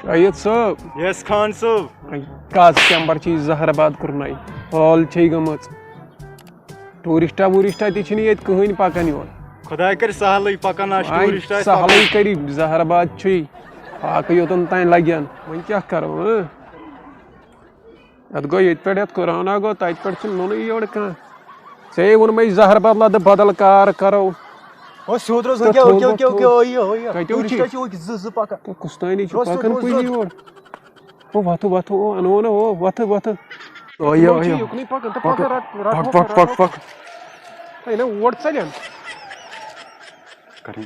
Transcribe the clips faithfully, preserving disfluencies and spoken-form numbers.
شاہد صٲب۔ یس خان صٲب۔ کَس چمبر چھِ یہِ زہر آباد کوٚرمُت؟ حال چھے گٔمٕژ۔ ٹوٗرِسٹا ووٗرِسٹا تہِ چھِنہٕ ییٚتہِ کٕہٕنۍ پکان یور۔ خۄداے کَرِ سہلٕے، پکان آسہِ وۄنۍ ٹوٗرِسٹ آسہِ سہلٕے پکان۔ کٔرِو، زہر آباد چھُے۔ فاقہٕ یوٚتَن تام لگن۔ وۄنۍ کیٛاہ کرو، ہہ؟ یَتھ گوٚو ییٚتہِ پٮ۪ٹھ، یَتھ کورونا گوٚو، تَتہِ پٮ۪ٹھ چھُنہٕ نوٚنُے یورٕ کانٛہہ۔ ژےٚ ووٚنمَے زہر بدلہ تہٕ بدل کار کرو۔ او سیوٚد روز، تہٕ یہِ کیٛاہ، تھوٚو یہِ کیٛاہ، یہِ بوٚٹھ کیٛاہ، یہِ ہو، یہِ۔ کَتہِ ٹوٗرِسٹ چھُے؟ چھِ یِوان زٕ، زٕ پکان۔ تہٕ کُستٲنی چھُ روز پکان سیوٚد، روز کُنہِ سیوٚد۔ یور؟ او وۄتھٕ، وۄتھٕ، او اَنو نہ، او وۄتھٕ، وۄتھٕ۔ او یہِ، تِمو او چھُ یہِ۔ یُکنُے پکان، تہٕ پکھ، پکھ، رٹ، رٹ، پکھ، رٹ، پکھ، رٹ، پکھ، رٹ۔ پکھ۔ ہے نہ، اور ژَلن۔ کَرٕنۍ۔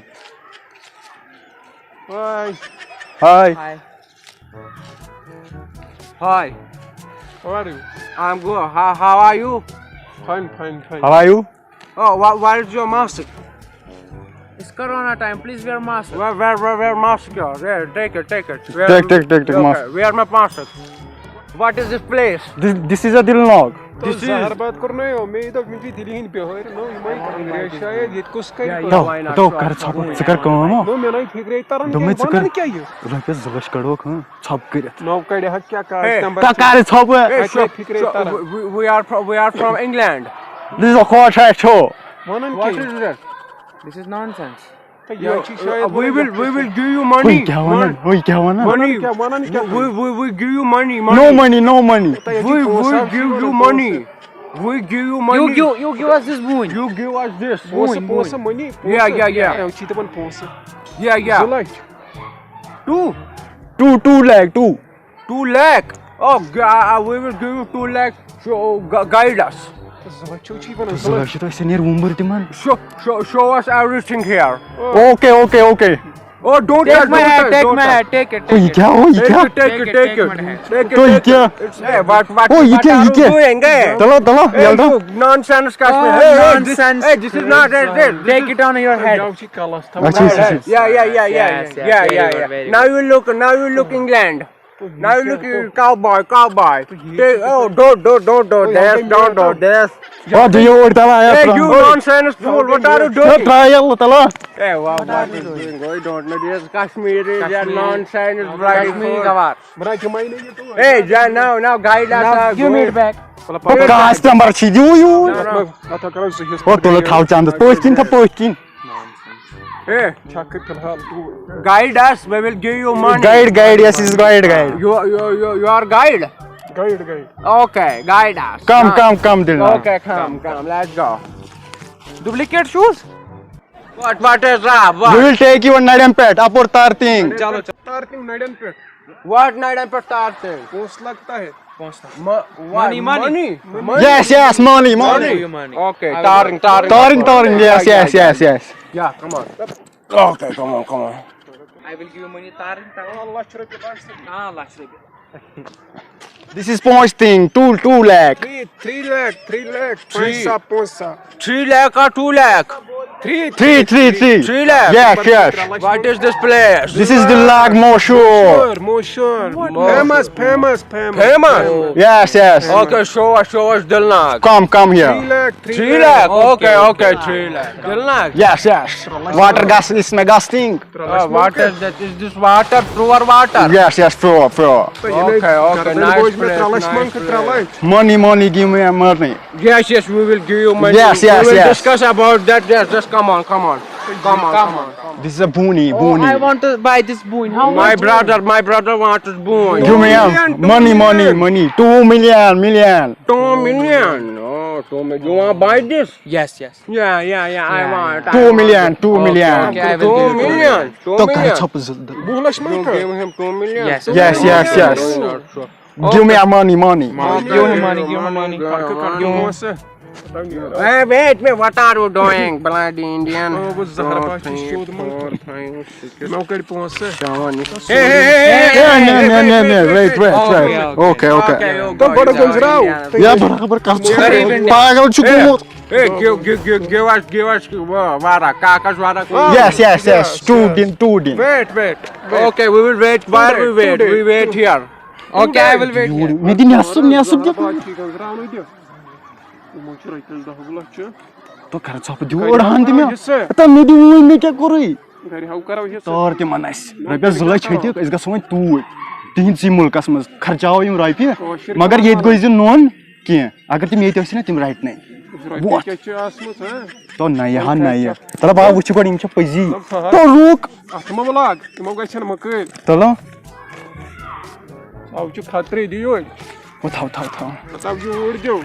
ہاے۔ ہاے۔ ہاے۔ Hi. How are you? I'm good. How, how are you? Fine, fine, fine. How are you? Oh, what, what is your mask? It's corona time. Please wear mask. Where, where, where, where mask? Yeah, take it, take it. Wear, take, take, take, take okay, mask. Wear my mask. What is this place? This, this is a Dilnag. This is زہر باد کوٚر نہ یِمو، مےٚ دوٚپ یِم چھِ دِلہِ ہٕنٛدۍ بِہٲرۍ، نو یِمے انگریز شاید، ییٚتہِ کُس کَرِ پَتہٕ؟ تو، تو کر ژھۄپہٕ، ژٕ کر کٲم، ہو۔ نو مےٚ نَے فِکرے تَران دوٚپمَے کینٛہہ، ژٕ کر وَنان کیٛاہ یہِ؟ رۄپیَس زٕ لَچھ کَڑوکھ، ہاں، ژھۄپہٕ کٔرِتھ۔ نو کَڑِ ہا کیٛاہ کارَس ہے، تَمہِ پَتہٕ کَتھ کَرِ ژھۄپہٕ؟ ہے، اَتہِ شو-، نَے فِکرے شو-، تَران۔ We, we are from, we are from England. This is a contract show. وَنان What کیٛاہ؟ Is this? This is nonsense. تہٕ یہِ چھِ شاید We will, we will give you money. ہُے کیٛاہ وَنان؟ ہُے کیٛاہ وَنان؟ Money. کیٛاہ وَنان کیٛاہ؟ We, we, we give you money, money. No money, no money. تہٕ ییٚتہِ We, پونٛسہٕ we حظ چھِ give یِوان you money. پونٛسہٕ۔ We give you money. You, you, you give us this boon. You give us this. پونٛسہٕ، بوٗنۍ، پونٛسہٕ، بوٗنۍ۔ Money، Yeah, yeah, پونٛسہٕ۔ yeah. یہِ چھِ دَپان پونٛسہٕ۔ Yeah, yeah. زٕ لَچھ۔ Two. Two, two lakh, two. Two lakh. Oh, g-, uh, uh, we will give you two lakh. Show, gu-, guide us. زٕ لَچھ چھُو چھی وَنان، زٕ لَچھ۔ زٕ لَچھ چھِ تۄہہِ سٮ۪نیر وُمبٕرۍ تِمَن۔ Show, show, show us everything here. Okay, okay, okay. Oh, don't Take touch, my don't hand, touch, take don't my touch. Hand, take it, ہُہ یہِ take it. کیٛاہ، ہُہ یہِ Take کیٛاہ؟ It, take it, take it, take it. Take it, تُہۍ take کیٛاہ؟ It. Hey, what, what, تُہۍ یہِ what کیٛاہ، are یہِ you کیٛاہ؟ Doing, eh? تَلو، تَلو، Hey, یَلہٕ تَلو۔ You nonsense Kashmir. Oh, Hey, hey, this, nonsense. Hey, this is not it, this, this Take is it on your head. یَوٕ چھِ کَلَس تھاوُن۔ اچھا، اچھا، اچھا۔ Yeah, yeah, yeah, yeah, Yes, yes, yeah, very yeah, good, yeah. Very Now good. You look, now you look England. Now you look, cowboy, cowboy. Take, oh, don't, don't, don't, don't, this, don't, don't, this. آ، دِیِو اوٚڑ تَلہٕ، آ، Hey, ترٛاو۔ You nonsense fool, what are you doing? ترٛاو یَلہٕ تَلہٕ۔ Hey, wow, what are you doing? Oh, don't know this Kashmiri, they are Kashmiri. Nonsense, bloody Kashmiri fool. Gawar. Hey, ja-, now, now, guide us, Now uh, give me go. It back. مطلب، ہُہ کَس number چھِ دِیِو یوٗرۍ۔ No, no. اَتھ ہا کَرو زٕ حِصہٕ۔ ہُہ تُلہٕ تھاو چَندَس پٔتھۍ کِنۍ تہٕ پٔتھۍ کِنۍ۔ Hey, چھَکھ فِلحال tour. Guide us, we will give you money. Guide, guide, yes, is guide, guide. You, you, you, you are guide? Guide, guide. Okay, guide us. Come, come, come, Dilna. Okay, come, come, let's go. Duplicate shoes? What, what is that? What? We will take you نَرٮ۪ن پٮ۪ٹھ، اَپور تارتِنگ۔ چلو، چلو۔ تارتِنگ نَرٮ۪ن پٮ۪ٹھ۔ What نَرٮ۪ن پٮ۪ٹھ تارتِنگ؟ پونٛسہٕ لگتا ہے۔ پونٛسہٕ۔ Mo-, what? Money, money. Money? Money? Yes, yes, money, money. Money. Okay, تارنگ، تارنگ۔ تارنگ، تارنگ، yes, yes, yes, yes. Yeah, come on. Okay, come on, come on. I will give you money, تارنگ، تارنگ۔ آ، لَچھ رۄپیہِ بَس۔ آ، لَچھ رۄپیہِ۔ This is پونٛسہٕ تِنگ، two, two lakh. Three, three lakh, three lakh. Three. پونٛسہٕ، پونٛسہٕ۔ Three lakh or two lakh? Three, three, three, three. Three lakh? Yes, yes. What is this place? This is Dilnag Moshur. Moshur, Moshur. Famous, famous, famous. Famous? Yes, yes. Okay, show us, show us Dilnag. Come, come here. Three lakh, three lakh. Three lakh? Okay, okay, three lakh. Dilnag? Yes, yes. Water gas is disgusting. Oh, what is that? Is this water? Pure water? Yes, yes, pure, pure. Okay, okay, nice place, nice place. Money, money, give me money. Yes, yes, we will give you money. Yes, yes, yes. We will discuss about that. Yes, just come on, come on. Come on, come on, come on. This is a boonie, boonie. Oh, I want to buy this boonie. How much? My brother, my brother wants this boonie. Give me a money, money, money. Two million, million. Two million? Oh, two million. You want to buy this? Yes, yes. Yeah, yeah, yeah, I want, I want. Two million, two million. Okay, I will give it. Two million, two million. تو کر ژھۄپہٕ زٕ۔ وُہ لَچھ منٛز کر؟ Give him two million. Yes. Yes, yes, yes. Give me a money, money. Give him money, give him money. کر، کر، کر، give him money. Hey, wait, wait, what are you doing, bloody Indian? Oh, بہٕ زہر باد چھُس سیوٚد منٛز۔ Two, three, four, five, six. مےٚ کٔڑۍ پونٛسہٕ۔ Seven. Hey, hey, hey, hey, hey, hey, hey, hey, wait, wait, wait. Okay, okay. Okay, okay. تو بڑٕ گٔنزراو۔ یا برابر کر ژٕ۔ غریٖب Indian. پاگل چھُکھ گوٚمُت۔ Hey, give, give, give, give us, give us, uh, water, کاکس water. Yes, yes, yes. Two din, two din. Wait, wait, wait. Okay, we will wait. Where we wait? Two days, two days. We wait here. Okay, I will wait here. مےٚ دِ نٮ۪صٕف، نٮ۪صٕف دِ۔ یِمو چھِ رۄپیَس دَہ وُہ لَچھ چھِ۔ تو کر ژھۄپہٕ دِ اورٕ ہن تہِ مےٚ۔ حصہٕ۔ ہتا مےٚ دِ وۄنۍ، مےٚ کیٛاہ کوٚرُے؟ گرِ ہاو کرو حصہٕ۔ تار تہِ مَنٛگَس۔ رۄپیَس زٕ لَچھ ہیٚتِکھ، أسۍ گژھو وۄنۍ توٗرۍ۔ تِہنٛدسٕے مُلکس منٛز خرچاوو یِم رۄپیہِ، کٲشِر مگر کَرو ییٚتہِ گوٚو زِ نون کینٛہہ۔ اگر تِم ییٚتہِ ٲسۍ نا، تِم رٹنَے۔ رۄپیہِ وۄٹھ۔ کیٛاہ چھِ ٲسمٕژ، ہاں؟ تو نَیہِ ہا، نَیہِ۔ تَلہٕ بہٕ ہا وٕچھِ گۄڈٕ، یِم چھا پٔزی۔ مطلب، فہد۔ تو روٗک۔ اَتھ مہ لاگ، تِمو گژھن مٔکٕرۍ۔ تُلو۔ اَو چھُ خطرٕے، دِیِو۔ او تھاو، تھاو، تھاو۔ مطلب، یوٗرۍ دِیِو۔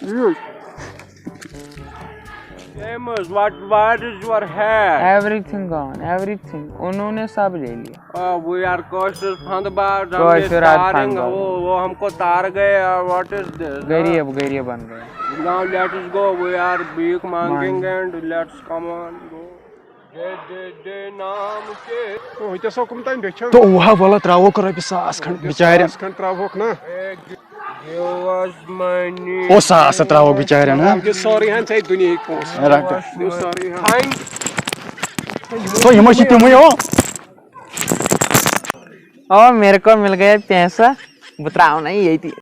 یوٗرۍ۔ James, what, where is your hair? Everything gone, everything. انہوں نے سب لے لیا۔ آ، we are کٲشِر پھنٛدبار، ہم کٲشِر آر سارنگ، پھنٛدبار۔ وہ، وہ ہم کو تار گئے، اور what is this? غریب، غریب بن گئے۔ Now let's go, we are भीख मांगेंगे and let's come on, go. دے، دے، دے نام کے۔ تو ہوتہِ سو کم تام بیچھو۔ تو وہا والا تراوو کر رۄپیہِ ساس کھنڈ بچارٮ۪ن۔ ساس کھنڈ تراوہوکھ نا۔ Give us money. او ساس تراوو بچارٮ۪ن، ہاں؟ یہِ سورُے ہن ژےٚ دُنیہٕکۍ پونٛسہٕ۔ رٹھ۔ یہِ سورُے ہن۔ تو یِمو چھِ تِمٕے، او۔ او، میرے کو مل گیا پیسہ، بہٕ تراوٕ نہٕ ییٚتی۔